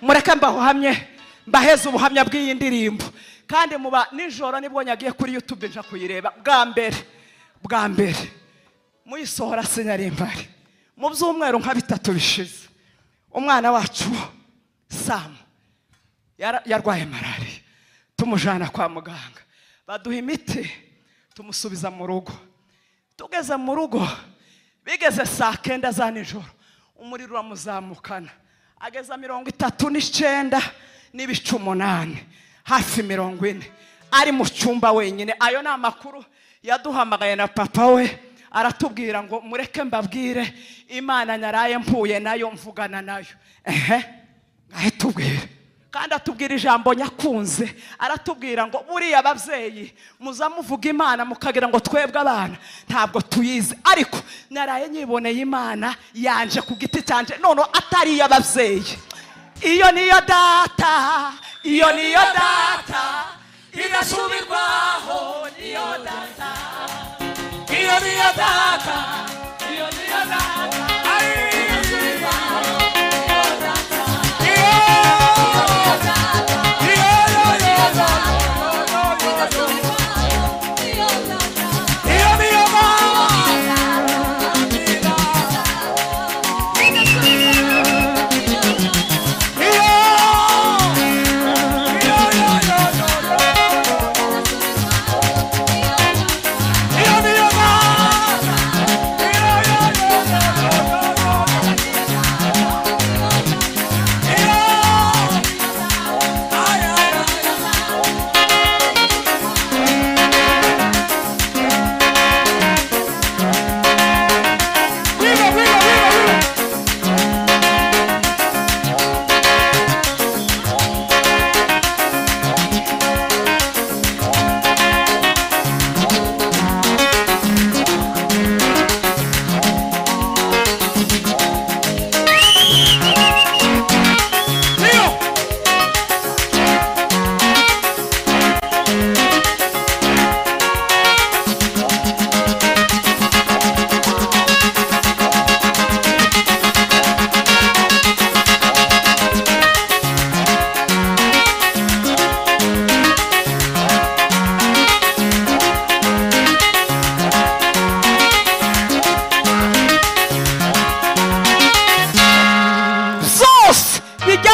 Mureke mbahamye, mbaheze ubuhamya bw'iyi ndirimbo. Kandi muba nijoro nibwo nyagiye kuri YouTube nja kuyireba bwa mbere. Bwa mbere muyisohora sinyari impari. Mu byumweru nka bitatu bishize, umwana wacu Sam yarwaye malaria, tumujana kwa muganga, baduha imiti, tumusubiza mu rugo. Tugeze mu rugo bigeze saa 9 za nijoro, umuriro uramuzamukana ageza 39.8, hafi 40, ari mu cyumba wenyine. Ayo ni amakuru yaduhamagaye na papa we, aratubwira ngo mureke mbabwire Imana naraye mpuye nayo mvugana nayo. Ehe, ngahe tubwire. Kandi atubwira ijambo nyakunze, aratubwira ngo buriya ababyeyi muza muvuga Imana mukagira ngo twebwe abana ntabwo tuyizi, ariko naraye nyiboneye Imana yanje ku giti cyanje, none atari ababyeyi. Iyo niyo data, iyo niyo data idasubirwaho, niyo data, iyo niyo data, iyo niyo data idasubirwaho, niyo data, iyo niyo data idasubirwaho, niyo data, iyo niyo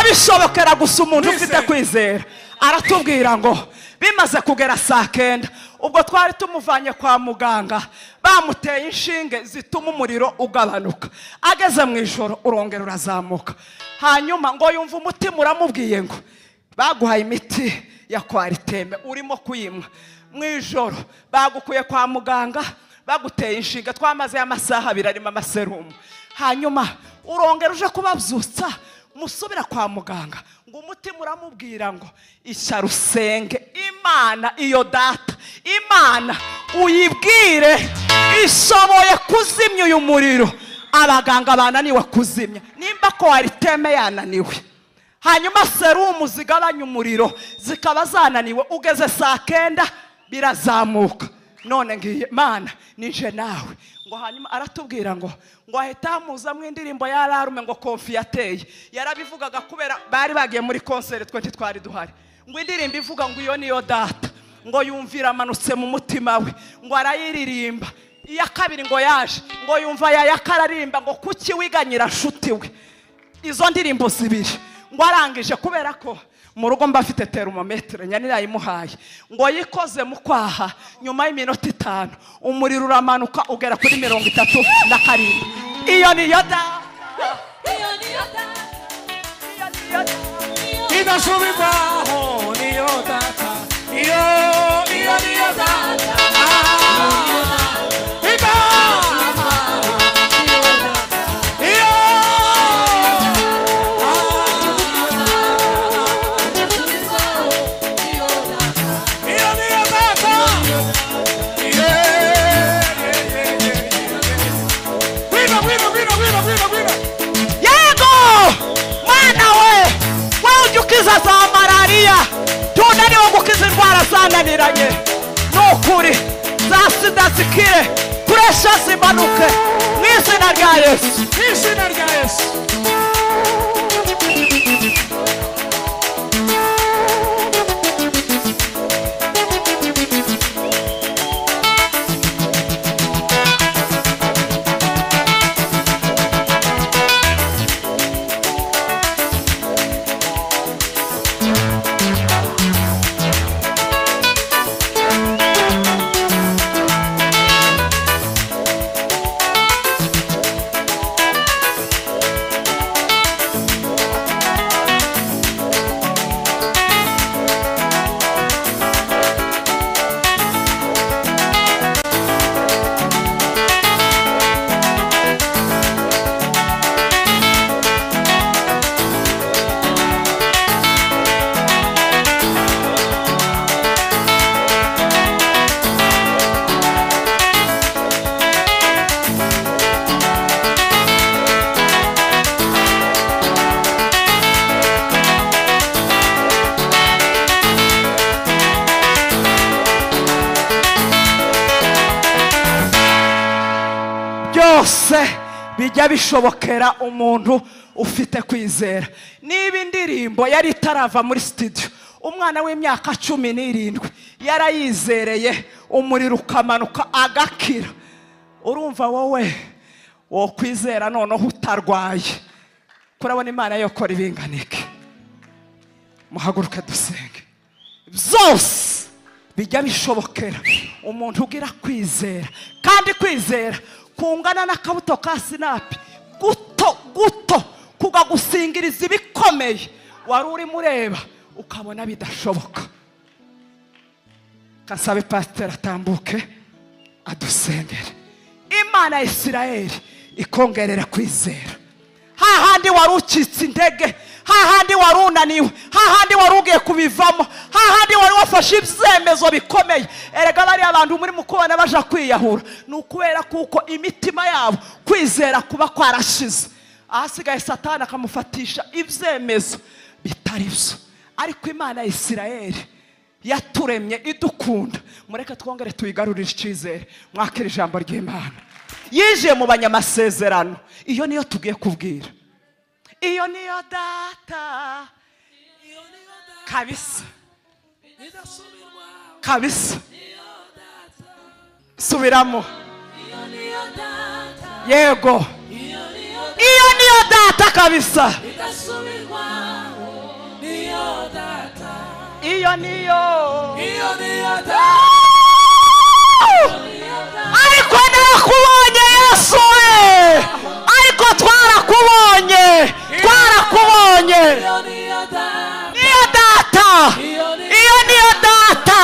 bishobokera gusa umuntu ufite kwizera. Aratubwira ngo bimaze kugera saa 9, ubwo twari tumuvanye kwa muganga, bamuteye inshinge zituma umuriro ugabanuka, ageze mu ijoro urongera urazamuka. Hanyuma ngo yumva umutima uramubwiye ngo baguhaye imiti ya kwariteme urimo kuyimwa mu ijoro, bagukuye kwa muganga baguteye inshinge, twamaze amasaha 2 arimo amaserumu, hanyuma urongera uje kubabyutsa musubira kwa muganga. Ngo umutima uramubwira ngo ishyara usenge Imana, iyo data Imana uyibwire ishoboye kuzimya uyu muriro. Abaganga bananiwe kuzimya, nimba ko wariteme yananiwe, hanyuma serumu zigabanya umuriro zikaba zananiwe, ugeze saa 9 birazamuka. None ngiye Mana nije nawe. Ngo hanyuma aratubwira ngo ahita muzamwe indirimbo ya Alarme ngo konfi yateye. Yarabivugaga kubera bari bagiye muri concert twe ntitwari duhari. Ngo indirimbo ivuga ngo iyo niyo data, ngo yumvira amanutse mu mutima we, ngo arayiririmba. Iya kabiri ngo yaje, ngo yumva yayakararimba ngo kuki wiganyira nshuti we. Izo ndirimbo zibiri ngo arangije, kubera ko mu rugo mba afite thermometer nyanira yimuhaye, ngo yikoze mu kwaha, nyuma y'iminota 5 umuriro uramanuka ugera kuri 37. Iyo niyo data, iyo niyo data, iyo niyo data idasubirwaho, niyo data, iyo niyo data, gukiza za malaria, tunaniwe gukiza indwara zananiranye, nukuri za sida zikire, puresha zimanuke mu izina rya Yesu, mu izina rya Yesu. Byose bijya bishobokera umuntu ufite kwizera. Niba indirimbo yari itarava muri studio, umwana w'imyaka 17 yarayizereye, umuriro ukamanuka agakira, urumva wowe wo kwizera noneho utarwaye, kurabona Imana yokora ibinganike. Muhaguruke dusenge. Byose bijya bishobokera umuntu ugira kwizera, kandi kwizera kungana n'akabuto ka sinapi, guto guto kugagusingiriza ibikomeye wari urimo ureba ukabona bidashoboka. Kasabe pasiteri atambuke adusengere. Imana ya Isirayeli ikongerera kwizera. Hahandi wari ucitse intege, hahandi wari unaniwe, hahandi wari ugiye kubivamo, hahandi wari wafashe ibyemezo bikomeye. Erega bariya abantu muri mukubona baja kwiyahura, ni ukubera kuko imitima yabo kwizera kuba kwarashize. Ahasigaye Satani akamufatisha ibyemezo bitari byo. Ariko Imana ya Isirayeli yaturemye idukunda, mureke twongere tuyigarurire icyizere. Mwakira ijambo ry'Imana. Yinjiye mu banyamasezerano. Iyo niyo tugiye kubwira, iyo niyo data kabisa kabisa. Subiramo. Yego, iyo niyo data kabisa. Iyo niyo, iyo niyo data. Ariko narakubonye Yesu we, ariko twarakubonye, twarakubonye. Niyo data, iyo niyo data,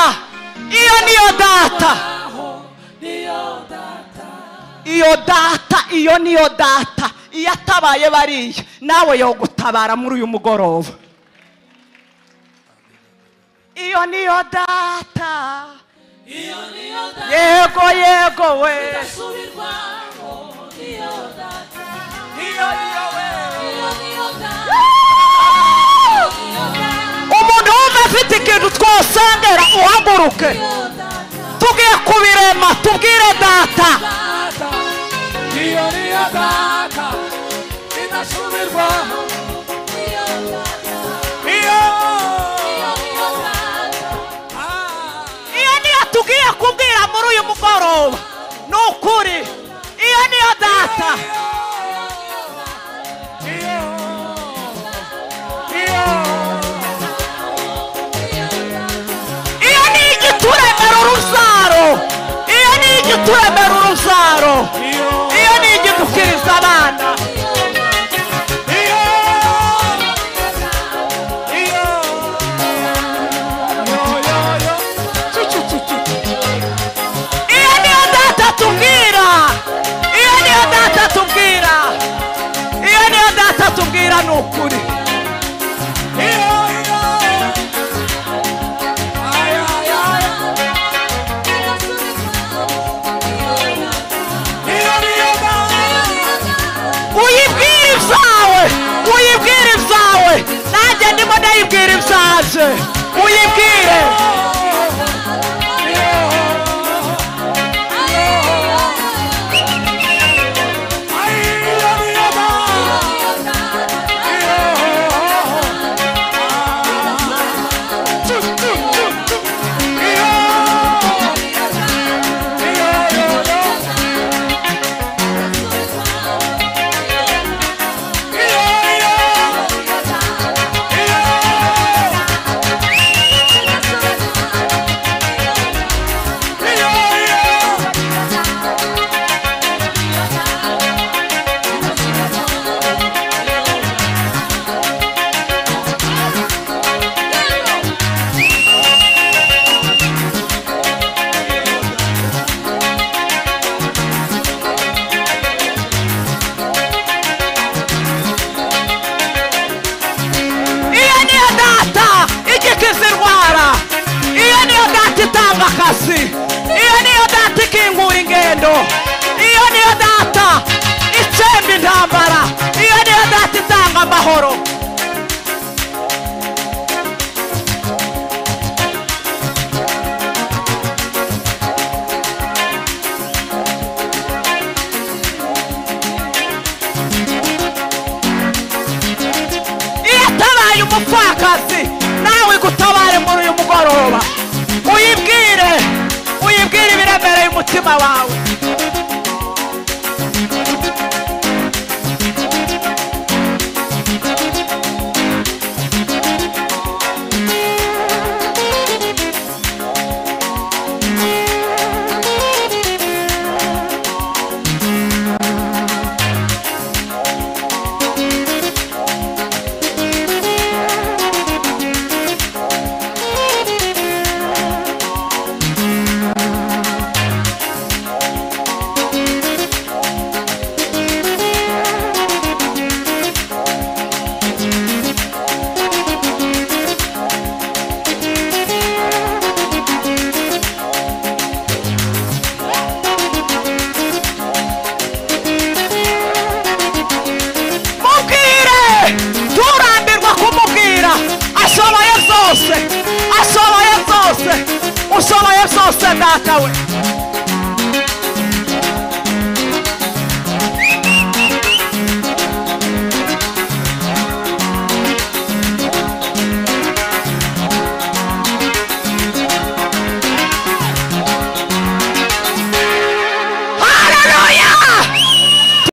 iyo niyo data, iyo data, iyo niyo data. Iyo atabaye bariya, nawe yo gutabara muri uyu mugoroba. Iyo niyo data. Yego yego we, umuntu wumva afite ikintu twosengera uhaguruke, tugiye kubirema, tubwire data. Iyo niyo data idasubirwaho. Tugiye kubwira muri uyu mugoroba ni ukuri, iyo niyo data. Iyo ni igituremera urubyaro, iyo ni igituremera urubyaro, iyo ni igidukiriza abana. Tubwira ni ukuri. Uyibwire ibyawe, uyibwire ibyawe, nanjye ndimo ndayibwira ibyaje, uyibwire. Akazi, iyo niyo data ikingura ingendo, iyo niyo data itsemba intambara, iyo niyo data itanga amahoro. umupfakazi, nawe igutabare muri uyu mugoroba. Uyibwire, uyibwire ibiremereye umutima wawe. Ashoboye byose, ashoboye byose, ushoboye byose data we.